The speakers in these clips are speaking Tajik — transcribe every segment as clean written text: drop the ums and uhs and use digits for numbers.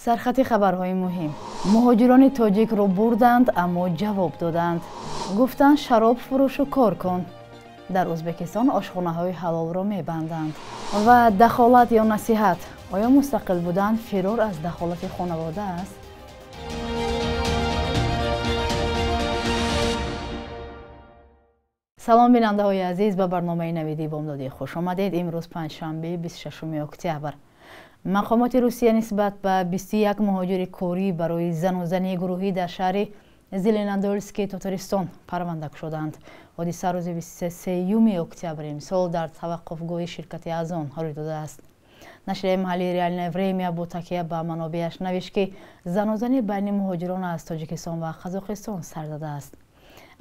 Сархати хабарҳои муҳим. Муҳоҷирони тоҷикро бурданд, аммо ҷавоб доданд. Гуфтанд шароб фурӯшу кор кун. Дар Ӯзбекистон ошхонаҳои ҳалолро мебанданд. Ва дахолат ё насиҳат. Оё мустақил будан фирор аз дахолати хонавода аст? Салом бинандаҳои азиз, ба барномаи навиди бомдодӣ хуш омадед. Имрӯз панҷшанбе, 26 октябр. Мақомоти Русия нисбат ба 21 муҳоҷири корӣ барои занозании гурӯҳӣ дар шаҳри Зеленодольски Тотористон парванда кушоданд. Ҳодиса рӯзи 23 октябри имсол дар таваққуфгоҳи ширкати Озон рӯй додааст. Нашрияи маҳаллии «Реальное время» бо такя ба манобеаш навишт, ки занозанӣ байни муҳоҷирон аз Тоҷикистон ва Қазоқистон сар додааст.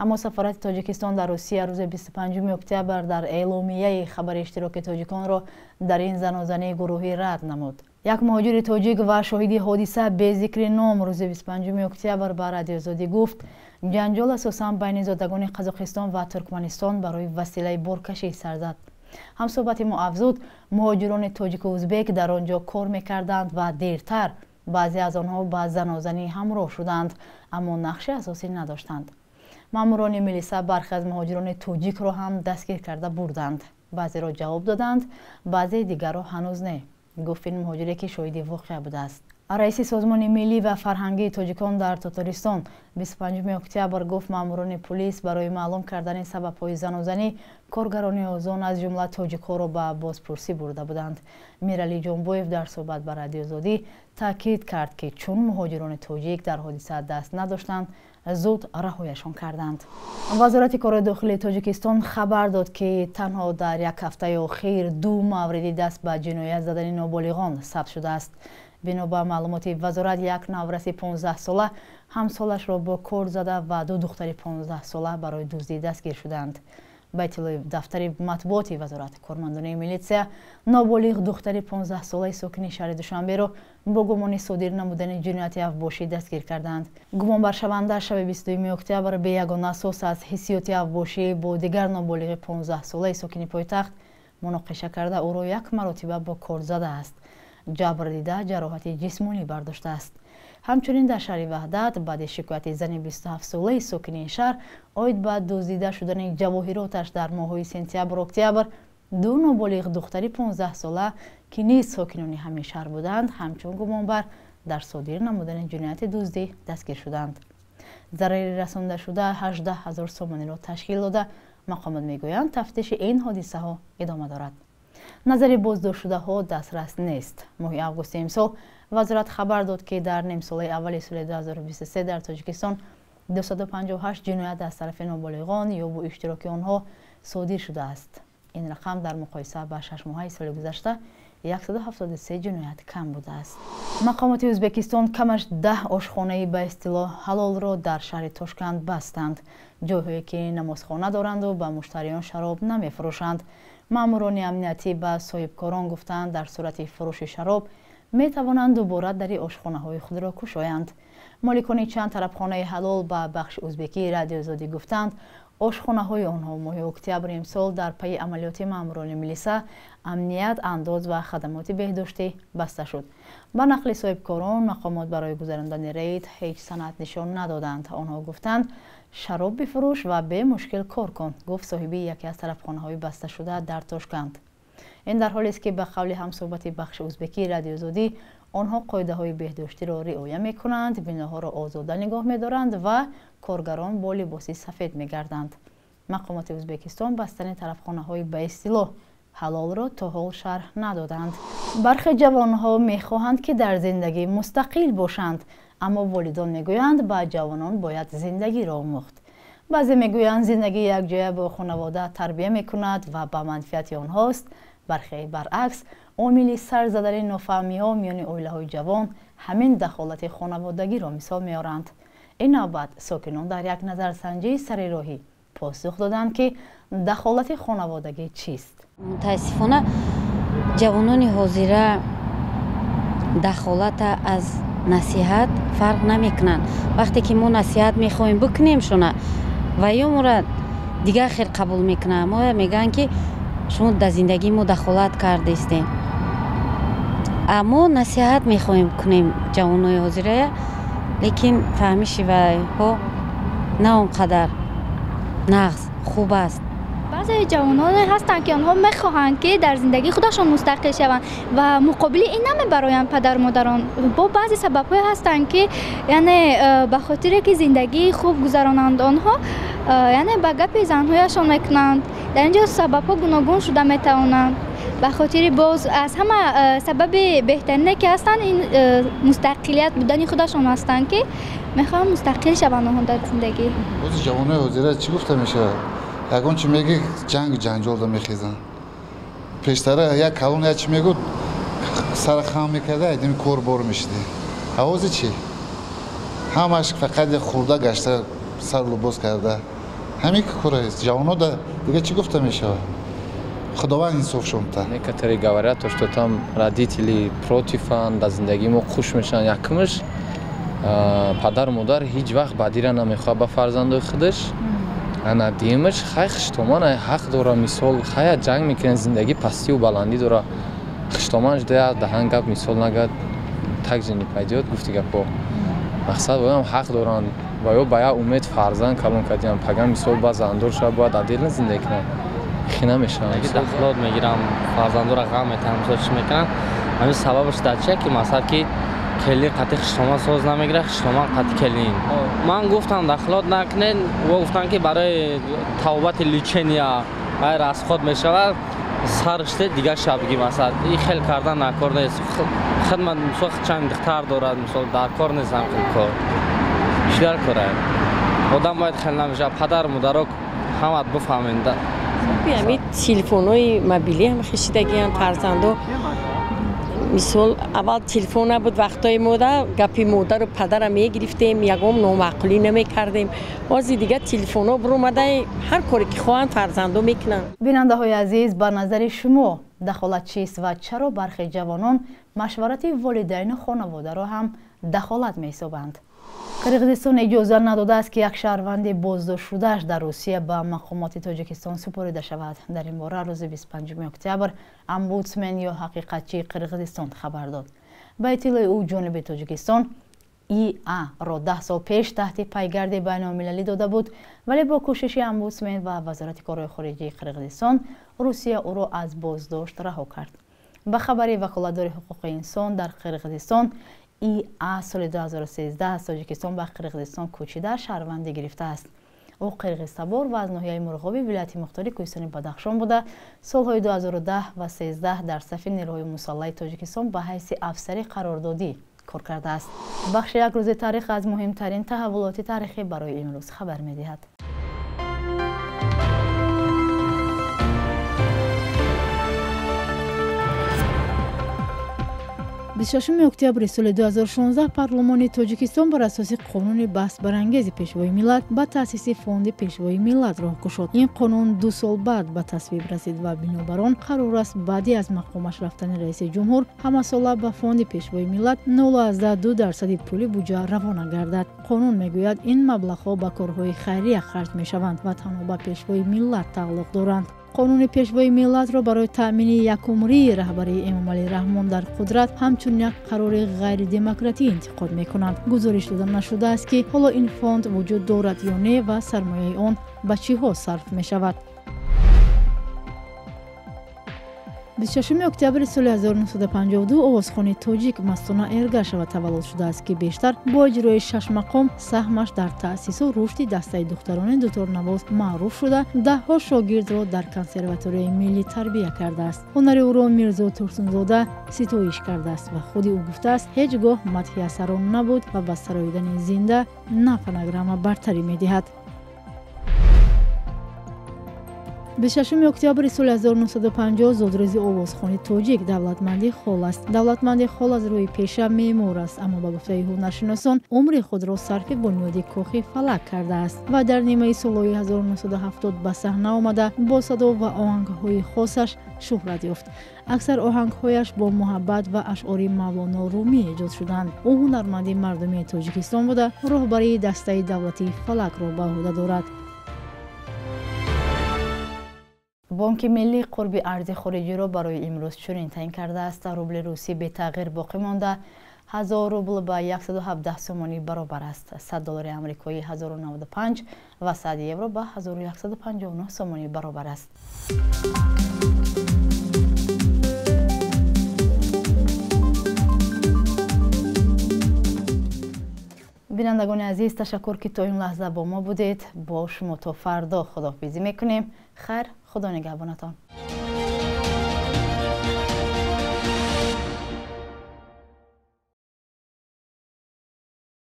Аммо сафорати Тоҷикистон дар Русия рӯзи 25 октябр дар эъломияи хабари иштироки тоҷиконро дар ин занозании гурӯҳӣ рад намуд. Як муҳоҷири тоҷик ва шоҳиди ҳодиса бе зикри ном рӯзи 25 октябр ба Радиоозодӣ гуфт, ҷанҷол асосан байни зодагони Қазоқистон ва Туркманистон барои василаи боркашӣ сар зад. Ҳамсӯҳбати мо афзуд, муҳоҷирони тоҷику ӯзбек дар он ҷо кор мекарданд ва дертар баъзе аз онҳо ба занозанӣ ҳамроҳ шуданд, аммо нақши асосӣ надоштанд. Маъмурони милиса бархе аз муҳоҷирони тоҷикро ҳам дастгир карда бурданд. Баъзеро ҷавоб доданд, баъзеи дигарро ҳанӯз не, гуфт ин муҳоҷире, ки шоҳиди воқеа будааст. Раиси Созмони миллӣ ва фарҳангии тоҷикон дар Тотористон 25 октябр гуфт, маъмурони пулис барои маълум кардани сабабҳои занозанӣ коргарони Озон, аз ҷумла тоҷикҳоро ба бозпурсӣ бурда буданд. Миралӣ Ҷонбоев дар суҳбат ба Радиоозодӣ таъкид кард, ки чун муҳоҷирони тоҷик дар ҳодиса даст надоштанд, зуд раҳояшон карданд. Вазорати корҳои дохилии Тоҷикистон хабар дод, ки танҳо дар як ҳафтаи охир ду мавриди даст ба ҷиноят задани ноболиғон сабт шудааст. Бино ба маълумоти вазорат, як навраси 15-сола ҳамсолашро бо кор зада ва ду духтари 15-сола барои дуздӣ дастгир шуданд. Ба иттилои дафтари матбуоти вазорат, кормандони милитсия ноболиғ духтари 15-солаи сокини шаҳри Душанберо бо гумони содир намудани ҷинояти авбошӣ дастгир карданд. Гумонбаршаванда шаби 22 октябр бе ягон асос аз ҳиссиёти авбошӣ бо дигар ноболиғи 15-солаи сокини пойтахт муноқиша карда, ӯро як маротиба бо кор задааст. Ҷабр дида ҷароҳати ҷисмонӣ бардоштааст. Ҳамчунин дар шаҳри Ваҳдат баъди шикояти зани 27-солаи сокини ин шаҳр оид ба дуздида шудани ҷавоҳироташ дар моҳҳои сентябру октябр, ду ноболиғ духтари 15-сола, ки низ сокинони ҳамин шаҳр буданд, ҳамчун гумонбар дар содир намудани ҷинояти дуздӣ дастгир шуданд. Зарари расондашуда 18 ҳазор сомониро ташкил дода, мақомот мегӯянд, тафтиши ин ҳодисаҳо идома дорад. Назари боздоштшудаҳо дастрас нест. Моҳи августи имсол вазорат хабар дод, ки дар нимсолаи аввали соли 2023 дар Тоҷикистон 258 ҷиноят аз тарафи ноболиғон ё бо иштироки онҳо содир шудааст. Ин рақам дар муқоиса ба шашмоҳаи соли гузашта 173 ҷиноят кам будааст. Мақомоти Ӯзбекистон камаш 10 ошхонаи ба истилоҳ ҳалолро дар шаҳри Тошканд бастанд. Ҷойҳое ки намозхона доранду ба муштариён шароб намефурӯшанд. Маъмурони амниятӣ ба соҳибкорон гуфтанд, дар сурати фурӯши шароб метавонанд дубора дари ошхонаҳои худро кушоянд. Моликони чанд тарабхонаи ҳалол ба бахши ӯзбекии Радиоозодӣ гуфтанд, ошхонаҳои онҳо моҳи октябри имсол дар пайи амалиёти маъмурони милиса, амният, андоз ва хадамоти беҳдоштӣ баста шуд. Ба нақли соҳибкорон, мақомот барои гузарондани рейд ҳеҷ санад нишон надоданд. Онҳо гуфтанд, шароб бифурӯш ва бемушкил кор кун, гуфт соҳиби яке аз тарабхонаҳои басташуда дар Тошканд. Ин дар ҳолест, ки ба қавли ҳамсӯҳбати бахши ӯзбекии Радиоозодӣ, онҳо қоидаҳои беҳдоштиро риоя мекунанд, биноҳоро озода нигоҳ медоранд ва коргарон бо либоси сафед мегарданд. Мақомоти Ӯзбекистон бастани тарабхонаҳои ба истилоҳ ҳалолро то ҳол шарҳ надоданд. Бархе ҷавонҳо мехоҳанд, ки дар зиндагӣ мустақил бошанд, аммо волидон мегӯянд, ба ҷавонон бояд зиндагиро омӯхт. Баъзе мегӯянд, зиндагӣ якҷоя бо хонавода тарбия мекунад ва ба манфиати онҳост. Бархе баръакс, омили сар задани нофаҳмиҳо миёни оилаҳои ҷавон ҳамин дахолати хонаводагиро мисол меоранд. Ин навбат сокинон дар як назарсанҷии сари роҳӣ посух доданд, ки дахолати хонаводагӣ чист. Мутаассифона, ҷавонони ҳозира дахолата аз насиҳат фарқ намекунанд. Вақте ки мо насиҳат мехоҳем бикунем шуна, ва ё моро дигар хел қабул мекунанд. Мо мегӯянд, ки шумо дар зиндагии мо дахолат кардистем. Мо насиҳат мехоҳем кунем ҷавонои ҳозирая, лекин фаҳмиши вайҳо на он қадар нағз хуб аст. Баъзе ҷавононе ҳастанд, ки онҳо мехоҳанд, ки дар зиндагии худашон мустақил шаванд ва муқобили ин намебароянд падару модарон. Бо баъзе сабабҳое ҳастанд, ки яъне ба хотире ки зиндагии хуб гузаронанд онҳо, яъне ба гапи занҳояшон мекунанд. Дар ин ҷо сабабҳо гуногун шуда метавонанд. Ба хотири боз аз ҳама сабаби беҳтарине ки ҳастанд, ин мустақилият будани худашон ҳастанд, ки мехоҳанд мустақил шаванд онҳо дар зиндагӣ. Бози ҷавонои ҳозира чӣ гуфта мешавад? Ягон чи мегӣ, ҷанг ҷанҷолда мехезанд. Пештара як калон як чи мегуд, сара хам мекарда, айдими кор бор мешиди. А ҳозир чӣ? Ҳамаш фақат хурда гашта, сар лубоз карда. Ҳамин кор аст. Ҷавоно дига чӣ гуфта мешавад? Худованд инсоф шумта. Некоторые говорят, то, что там родители против, дар зиндагии мо хуш мешаванд. Якумаш, падару модар ҳеҷ вақт бадира намехоҳад ба фарзандои худаш. Ана дуюмаш, хай хуштоман ҳақ дора, мисол хая ҷанг мекунанд, зиндагӣ пастиву баландӣ дора. Хуштоманш да даҳан гап мисол нагад, так же не пойдёт, гуфти гапо. Мақсад воям ҳақ доранд ва ё ба як умед фарзанд калон кардиам, пага мисол ба зандор шава, бояд отдельно зиндагӣ кунанд. Хи намешаванд. Дахлот мегирам, фарзандора ғам метаҳам, мисол чӣ мекунанд. Ҳамин сабабаш дар чия, ки масалан ки келин қати хуштоман соз намегирад, хуштоман қати келин. Ман гуфтам дахлот накунед, во гуфтам ки барои тавбати лечения вай расход мешавад, сарште дигар шабги масалан. И хел кардан накор нест. Хидмат мисол чанд духтар дорад, мисол дар кор нест ҳам хел кор. Чӣ дар корад? Одам бояд хел намешавад, падар модаро ҳамат бифаҳманд. Ҳамин телефонҳои мобилӣ ҳам хишидагианд фарзандо. Мисол аввал телефон набуд, вақтҳои мода гапи модару падара мегирифтем, ягон номаъқулӣ намекардем. Ҳозир дигар телефонҳо биромада, ҳар коре ки хоҳанд фарзандо мекунанд. Бинандаҳои азиз, ба назари шумо дахолат чист ва чаро бархе ҷавонон машварати волидайну хонаводаро ҳам дахолат меҳисобанд? Қирғизистон иҷоза надодааст, ки як шаҳрванди боздоштшудааш дар Русия ба мақомоти Тоҷикистон супорида шавад. Дар ин бора рӯзи 25 октябр омбудсмен ё ҳақиқатчии Қирғизистон хабар дод. Ба иттилои ӯ, ҷониби Тоҷикистон ИА ро 10 сол пеш таҳти пайгарди байналмилалӣ дода буд, вале бо кӯшиши омбудсмен ва Вазорати корҳои хориҷии Қирғизистон Русия ӯро аз боздошт раҳо кард. Ба хабари ваколатдори ҳуқуқи инсон дар Қирғизистон, ИА соли 2013 аз Тоҷикистон ба Қирғизистон кӯчида шаҳрвандӣ гирифтааст. Ӯ қирғизтабор ва аз ноҳияи Мурғоби вилояти мухтори Кӯҳистони Бадахшон буда, солҳои 2010 ва 13 дар сафи нерӯҳои мусаллаҳи Тоҷикистон ба ҳайси афсари қарордодӣ кор кардааст. Бахши як рӯзи таърих аз муҳимтарин таҳаввулоти таърихӣ барои имрӯз хабар медиҳад. 26 октябри соли 2016 парлумони Тоҷикистон бар асоси қонуни баҳсбарангези Пешвои миллат ба таъсиси фонди Пешвои миллат роҳ кушод. Ин қонун 2 сол баъд ба тасвиб расид ва бинобар он қарор аст баъди аз мақомаш рафтани раиси ҷумҳур ҳамасола ба фонди Пешвои миллат 0,2% пули буҷа равона гардад. Қонун мегӯяд, ин маблағҳо ба корҳои хайрия харҷ мешаванд ва танҳо ба Пешвои миллат тааллуқ доранд. Қонуни Пешвои миллатро барои таъмини якумрии раҳбарии Эмомалӣ Раҳмон дар қудрат ҳамчун як қарори ғайридемократӣ интиқод мекунанд. Гузориш дода нашудааст, ки ҳоло ин фонд вуҷуд дорад ё не ва сармояи он ба чиҳо сарф мешавад. 26 октябри соли 1952 овозхони тоҷик Мастона Эргашева таваллуд шудааст, ки бештар бо иҷрои шашмақом саҳмаш дар таъсису рушди дастаи духтарони дуторнавоз маъруф шуда, даҳҳо шогирдро дар консерваторияи миллӣ тарбия кардааст. Ҳунари ӯро Мирзо Турсунзода ситоиш кардааст ва худи ӯ гуфтааст, ҳеҷ гоҳ мадҳи асарон набуд ва ба сароидани зинда на фонограмма бартарӣ медиҳад. 26 октябри соли 1950 зодрӯзи овозхони тоҷик Давлатманди Хол аст. Давлатманди Хол аз рӯи пеша меъмор аст, аммо ба гуфтаи ҳунаршиносон умри худро сарфи бунёди кохи фалак кардааст ва дар нимаи солҳои 1970 ба саҳна омада бо садо ва оҳангҳои хосаш шӯҳрат ёфт. Аксар оҳангҳояш бо муҳаббат ва ашъори Мавлоно Румӣ эҷод шуданд. Ӯ ҳунарманди мардумии Тоҷикистон буда, роҳбарии дастаи давлатии фалакро ба ӯҳда дорад. Бонки миллӣ қурби арзи хориҷиро барои имрӯз чунин таъин кардааст. Рубли русӣ бетағйир боқӣ монда, 1000 рубл ба 117 сомонӣ баробар аст. 100 доллари амрикоӣ 1095 ва 100 евро ба 1159 сомонӣ баробар аст. Бинандагони азиз, ташаккур ки то ин лаҳза бо мо будед. Бо шумо то фардо худоҳофизӣ мекунем. Хайр, худо нигаҳбонатон.